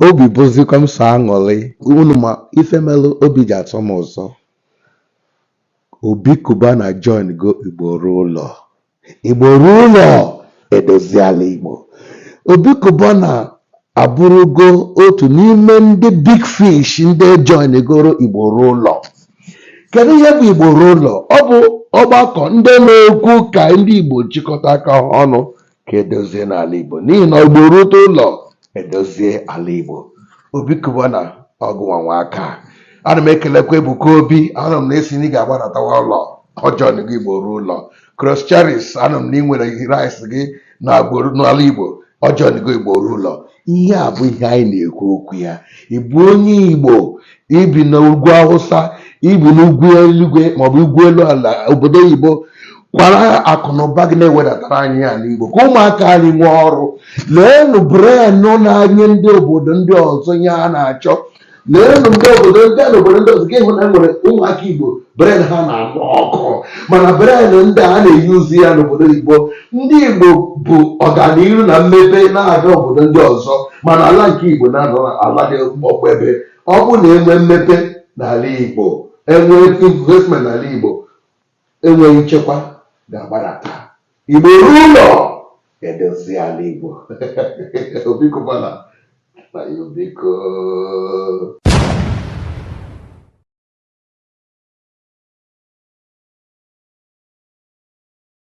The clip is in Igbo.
Obi bụzikwa m sọ aṅụrị. Unu ma ife melụ obi ji atọ m ụzọ. Obi Cubana join go Igbo ruo ụlọ. Igbo ruo ụlọ edozie ala Igbo. Obi Cubana abụrụgo otu n'ime ndị big fish ndị join goro Igbo ruo ụlọ. Kedu ihe bụ Igbo ruo ụlọ? Ọ bụ ọgbakọ ndị na-ekwu ka ndị Igbo jikọta aka ọnụ ka edozie n'ala Igbo, n'ihi na Igbo rute ụlọ edozie ala Igbo. Obi Cubana ọgụnwa nwa aka. Ana m ekelekwa Ebuka Obi, anọ m na esi na ị ga-agbadatawa ụlọ ọjọọ gị Igbo ruo ụlọ. Cross Charis, anọ m na ị nwere rice gị na agbụrụ n'ala Igbo ọjọọ gị Igbo ruo ụlọ. Ihe a bụ ihe anyị na-ekwu okwu ya. Ị bụ onye Igbo, ibi n'ugwu Awụsa, ibi n'ugwu eluigwe maọbụ ugwu elu ala obodo oyibo, kwara akụ na ụba gị na-ewedatara anyị ala Igbo ka ụmụaka anyị nwee ọrụ. Leenụ brenụ na-anye ndị obodo ndị ọzọ ihe a na-achọ. Leenụ ndị obodo ndị a n'obodo ndị ọzọ ka ịhụ na e nwere ụmụaka Igbo bren ha na-agba ọkụ, mana bren ndị a na-eyuzi ya n'obodo Igbo. Ndị Igbo bụ ọganihu na mmepe na-aga obodo ndị ọzọ, mana ala nke Igbo na-anọ ala dị ọgbọ ebe ọ bụ na enwe mmepe n'ala Igbo, enwe investment n'ala Igbo, enweghị nchekwa ga-agbadata. Igbo ruo ụlọ edozie ala Igbo. Obi Cubana na ya biko.